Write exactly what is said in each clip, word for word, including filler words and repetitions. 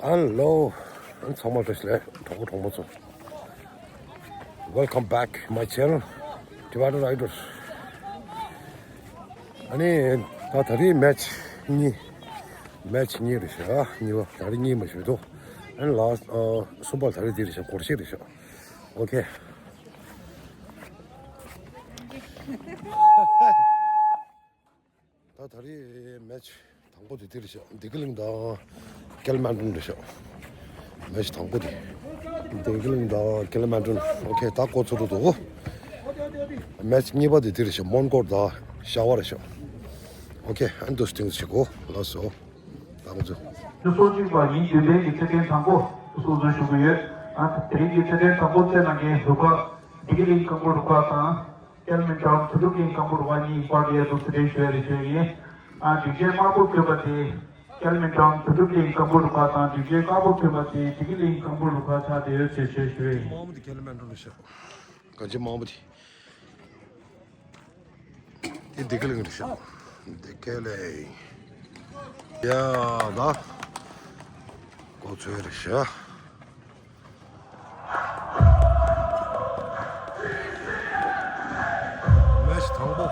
Hello. ཚང་མ་བཀྲ་ཤིས་བདེ་ལེགས། གྲོགས་པོ་གྲོགས་མོ་ཚོ། Welcome back my channel, Tibetan Riders. ཨ་ནི་ད་ད་རེས་མེ་ཆི་གཉིས། མེ་ཆི་གཉིས་རེད་ཤག་གཉིས་པ། ད་རེས་གཉིས་མ་ཞུ་དོ། ཨ་ནི་ལ་ཨ་གསུམ་པ་ད་རེས་འདི་རེད་ཤག་སྒོར་གཞས་རེད་ཤག་ཨོ་ཁེ། ད་ད་རེས་མེ་ཆི་དང་པོ་དེ་འདི་རེད་ཤག་བདེ་སྐྱིད་གླིང་དང་ཀལ་མན་ཀྲོན་རེད་ཤག་མེ་ཆི་དང་པོ་དེ། བདེ་སྐྱིད་གླིང་དང་ཀལ་མན་ཀྲོན། ཨོ་ཁེ། ད་འགོ་ཚུགས་འགྲོ་འདུག་མེ་ཆི་གཉིས་པ་དེ་འདི་རེད་ཤག་མོན་གྷོ་དང་ཤ་བ་རེད་ཤག་ཨོ་ཁེ། ཨ་ནི་འདུག་སེ་སྟེང་དུ་ཞིག་གོ། ལགས་སོ། ད་ང་ཚོ། ཆུ་ཚོད་གཅིག་པ་ཉིན་བདུན་པའི་གི་ཚེས་གྲངས་དང་པོ་སོ་སོ་ཞུ་གི་ཡོད། ཨ་དེ་རིང་གི་ཚེས་གྲངས་དང་པོ་བཙལ་གནང་མཁན་རུ་ཁག་བདེ་སྐྱིད་གླིང་སྐམ་པོ་རུ་ཁག་དང་། ཀལ་མན་ཀྲོན་དོན་གྲུབ་གླིང་སྐམ་པོ་རུ་ཁག་གཉིས་པར་ཡོད་དུ་ཚུད་དྲན་ཞུ་ཡ་རེ་ཞུ་ཡ་ཡིན། ཨ་སྒྲིག་ཆས་དམར་པོ་གྱོན་པ་དེ་ཀལ་མན་ཀྲོན་དོན་གྲུབ་གླིང་སྐམ་པོ་རུ་ཁག་དང་། སྒྲིག་ཆས་དཀར་པོ་གྱོན་པ་དེ་བདེ་སྐྱིད་གླིང་སྐམ་པོ་རུ་ཁག་ཆགས་བསྡད་ཡོད་ཅེས་ཞུ་ཞུ་ཡ་ཡིན། དམར་པོ་དེ་ཀལ་མན་ཀྲོན་རེད་ཤག་གང་ཅི་མང་པོ་དེ། དེ་བདེ་སྐྱིད་གླིང་རེད་ཤག་བདེ་སྐྱིད་གླིང་། ཡ་ད། འགོ་ཚུགས་རེད་ཤག་མེ་ཆི་དང་པོ།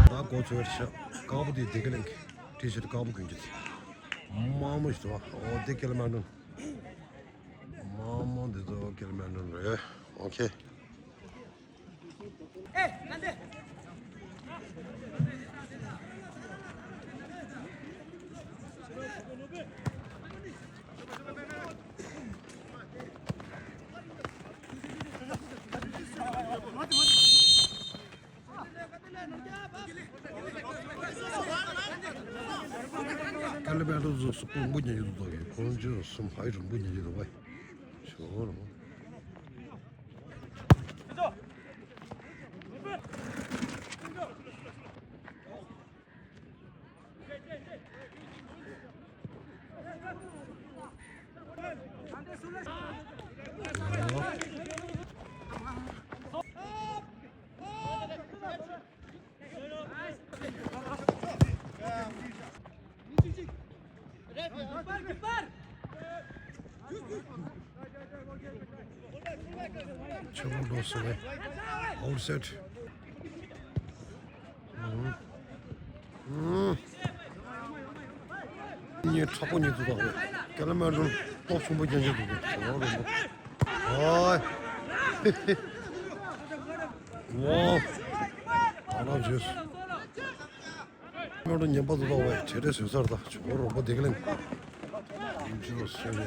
ད་འགོ་ཚུགས་ཤག་དཀར་པོ་དེ་བདེ་སྐྱིད་གླིང་གི་ཊི་ཤར་ཊི་དཀར་པོ་གྱོན་གྱི་དེ། དམར་མོ་ཞིག་འདུག་ཨོ་དེ་ཀལ་མན་ཀྲོན། དམར་མོ་འདི་ཚོ་ཀལ་མན་ཀྲོན་རེད། ཨོ་ཁེ། ཀལ་མན་ཀྲོན་ཚོ་སུ་ཁོང་མོ་ཉན་གྱི་འདུག་གི་ཁོང་ཚོ་གསུམ་ཧའི་རུ་མོ་ཉན་གྱི་འདུག་བས། ཞོ་རུ། ཆུ་བོ་འགྲོ་སོང་བས། ཨའུཊ་སའིཌ། ཨུམ། ཨུམ། ཉེ་དྲག་པོ་ཉེ་དུ་དང་། ཀལ་མན་ཀྲོན་ཏོག་ཆུང་པོ་རྒྱན་ཆ་འདུག་གོ། ཨོ་རོ་མོ། ཨོའི། ཝའོ། ཨ་ལ་ཇེས། མོ་ཏོ་ཉན་པ་དུ་ལོག་བས་བྱེད་རེས་བཟོས་ཚར། ད་ཆུ་བོ་རོང་པོ་བདེ་སྐྱིད་གླིང་། ཇོ་སེ་རེ།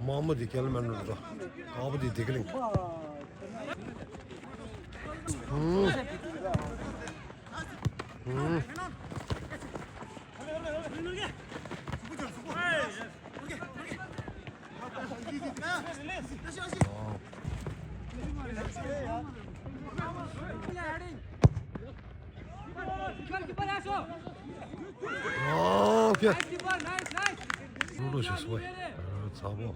དམར་མོ་དེ་ཀལ་མན་ཀྲོན་རེད། དཀར་པོ་དེ་བདེ་སྐྱིད་གླིང་། ཧུམ། ཧུམ། ཨོ་ཁེ། རུ་རུ་ཞིག་སོ། ཚ་པོ།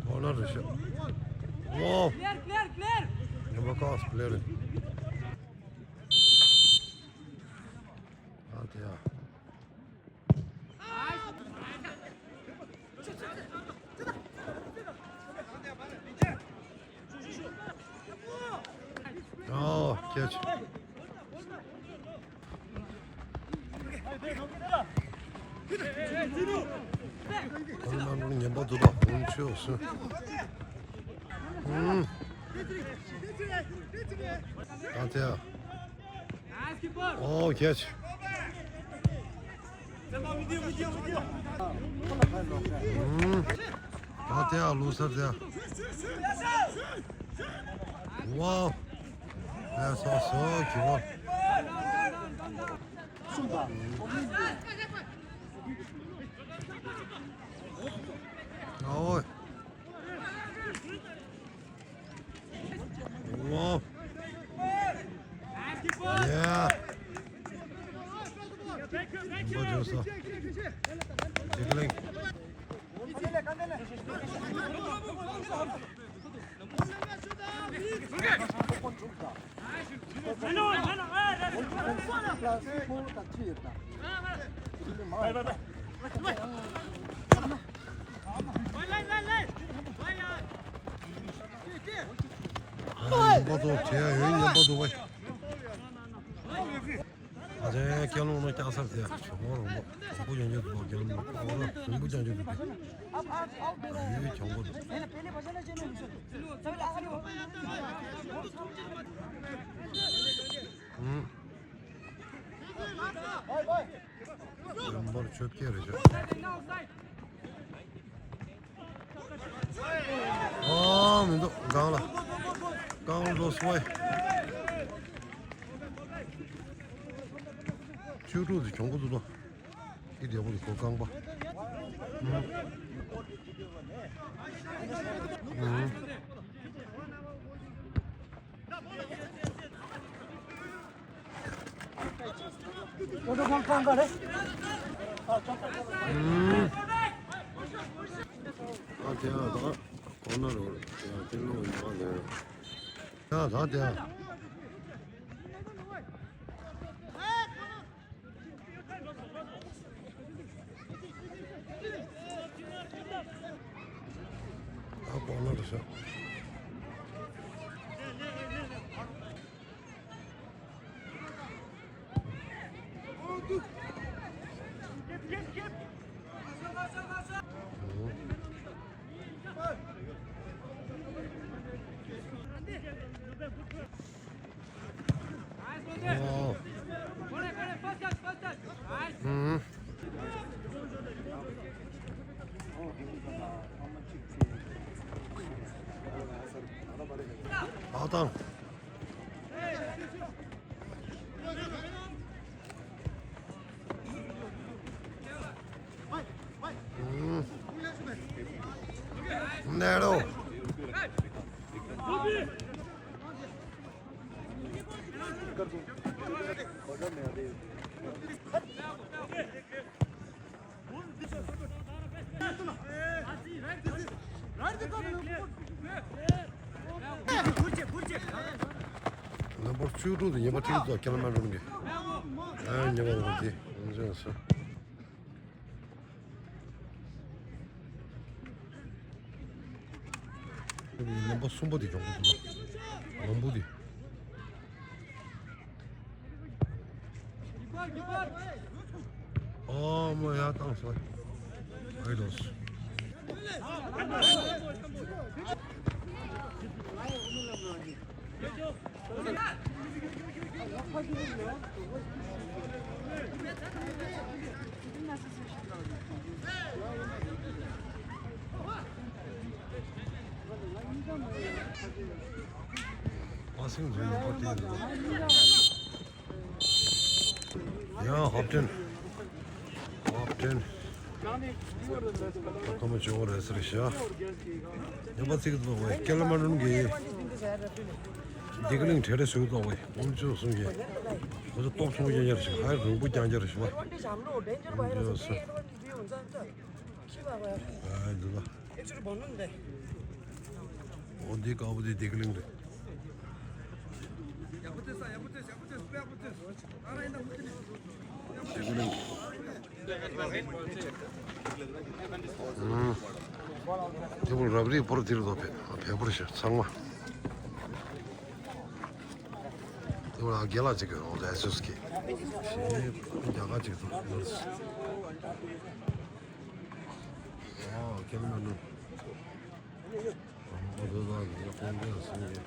ཨོ་ན་རུ་ཤ། ཨོ། ཉམས་པ་ཀ་སི་པི་ལེ་རེད། ཨ་དེ་ཡ། ཨོ་ཁེ་ཆི། ཁོང་རྣམ་པ་ཉན་པ་འདུག་ལ་ཧུམ་ཆོས་སུ། ཧུམ། ད་དེ། ཨོ་ཁེཆ། ཧུམ། ད་དེ་ཨ་ལུ་སར་དེ། ཝའོ། ཨེ་སོ་སོ་ཁྱོ། ཨོ། ཝའོ། ཡ། འགོ་བརྗོད་སོ། ཇི་ཀ་ལིང་། ཡིན་པ་ཚོ་བྱས་ཡོད་ཉན་པ་འདུག་བས། ཨ་ཙི་སྐྱེ་ལོང་ནང་སྐྱག་སར་དེ་ཆུ་མོ་རོང་པོ་རོང་པོ་ཀྱང་ཀྱང་འདུག་སྐྱེ་ལོང་ནང་ཁོ་ར་རིང་པོ་ཀྱང་ཀྱང་འདུག་སྟེ། ཡོད་ཀྱང་པོ་འདུག་ཨུམ། རིམ་པར་ཆོད་སྐྱེ་རེ་བྱ། ཨ་མི་འདུག་སྒང་ལ། སྒང་ལ་འགྲོ་སོང་བས། བཅུ་དྲུག་དེ་གྱོང་པོ་འདུག་ལོ། ཨི་བདེ་པོ་འདུག་གོ་རྐང་པ། ཨུམ། ཨུམ། ཨ་དེ་ཡང་ད་གོ་ན་རོ་ཡང་དེ་ལོ་ཡང་ལེ། ཡང་ད་དེ་ཡང་། ད་གོ་ན་རོ་ཤ། ཨ་དང་། ནེ་རོ། ནམ་བར་བཅུ་དྲུག་དེ་ཉེས་པ་ཁྲིད་དོ་ཁྱེད་རང་མ་རུང་གི། ཨ་ཉེས་པ་རུང་གི། ཨང་ཅང་སོ། ལམ་པ་གསུམ་པ་དེ་གྱོང་པོ་འདུག་ལ། ལམ་བུ་དེ། ཨོ་མོ་ཡ་བཏང་སོང་། ཨའི་ལོས། ཡ་ཧོབ་ཏེན། ཧོབ་ཏེན། ཁོ་མོ་ཇོ་བོ་རེ་སི་རེ་ཤ། ཡ་པ་ཚིག་ཏུ་བས་ཀེ་ལ་མ་རུན་གི། འདི་ཀ་ལིང་བྲེ་རེ་སུ་ཏོ་བས་ཨུམ་ཅོ་སུ་ཡི། ཁོ་ཚོ་ཏོག་ཚོང་རྒྱ་རྒྱ་རེ་ཤ་ཧའི་རིང་པོ་རྒྱ་རྒྱ་རེ་ཤ་བ། ཨུམ་ཅོ་སུ། ཨ་འདི་ལ། འོ་འདི་དཀར་པོ་འདི་འདི་ཀ་ལིང་རེད། འདི་ཀ་ལིང་། ཨང་། དེ་བོ་རབ་རིབ་པོར་དེར་བཟོ་བས་བས་པོར་ཤི་ཚང་མ། དེ་བོ་ལ་རྒན་ལགས་ཅིག་གི་འོང་ལ་ཨེ་སོ་སི་ཀི། ཞེས་རྒྱ་གར་ཅིག་ཏུ་ནོར། ཨོ་ཁྱེད་མི་ནོར་ནོར། ཨོ་དོ་དོ་ཡོད་ཁོང་གི་སོང་གི།